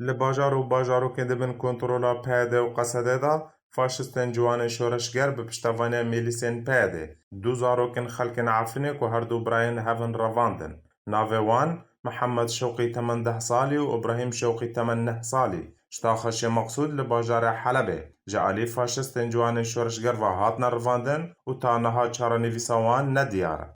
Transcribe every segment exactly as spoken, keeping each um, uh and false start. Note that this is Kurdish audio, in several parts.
Li bajar û bajarokên di bin kontrola P Y D û Q S D de, faşistên ciwanên şoreşger bi piştevaniya milîsên P Y D du zarokên xelkên Efrînê ku her du birayên hev in revandin. Navê wan Mihemed Şewqî temen deh salî û Îbrahîm Şewqî temen neh salî ji taxa Şêmexsûd li bajarê Helebê ji alî faşistên ciwanên şoreşger ve hatine revandin û ta niha çarenivîsa wan nediyar e.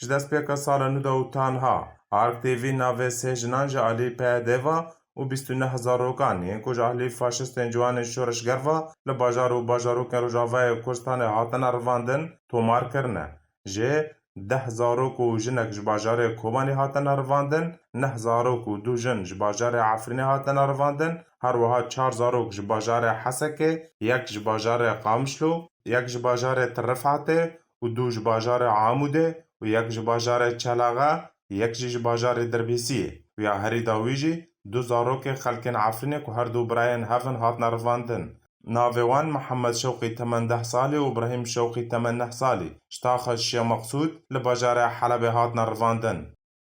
Ji destpêka sala nû de û ta niha, Ark T V navê sê jinan ji alî P Y D ve û bîst û neh zarokan yên ku ji alî faşistên ciwanên şoreşger ve li bajar û bajarokên Rojavayê Kurdistanê hatine revandin, tomar kirine. Ji deh zarok û jinek ji bajarê Kobanê hatine revandin, neh zarok û du jin ji bajarê Efrînê hatine revandin, her wiha çar zarok ji bajarê Hesekê, yek ji bajarê Qamişlo, yek ji bajarê Tirifetê û du ji bajarê Amûdê û yek ji bajarê Çelaxe, yek jî ji bajarê Dirbêsiyê û ya herî dawî jî du zarokê xelkên Efrînê ku her du birayên hev in hatine revandin. Navê wan Mihemed Şewqî temen deh salî û Îbrahîm Şewqî temen neh salî ji taxa Şêmexsûd li bajarê Helebê hatine revandin.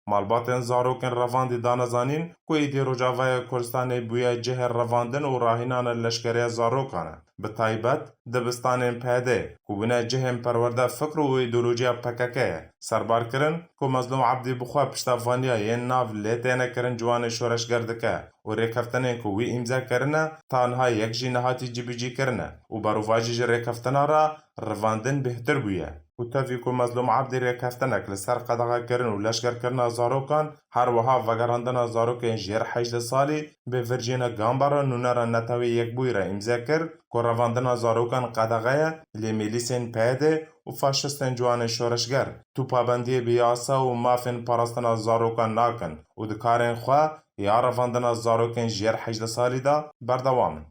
Malbatên zarokên revandî dane zanîn ku êdî Rojavayê Kurdistanê bûye cihê revandin û rahînana leşkeriya zarokan e, bi taybet dibistanên P Y D ku bûne cihên perwerde fikr û îdeolojiya P K K ye. Serbar kirin ku Mezlûm Ebdî bi xwe piştevaniya yên nav lê têne kirin ciwanên şoreşger dike û rêkeftinên ku wî îmze kirine ta niha yek jî nehatî cibicî kirine û berovajî ji rêkeftina re revandin bêhtir bûye û tevî ku Mezlûm Ebdî rêkeftinek li ser qedexekirin û leşkerkirina zarokan, her wiha vegerandina zarokên jêr hejdeh salî bi Virgîna Gambara nûnera Neteweyê Yekbûyî re îmze kir ku revandina zarokan qedexe ye, lê milîsên P Y D û faşistên ciwanên şoreşger tu pabendiyê bi yasa û mafên parastina zarokan nakin û dikarên xwe ya revandina zarokên jêr hejdeh salî de berdewam in.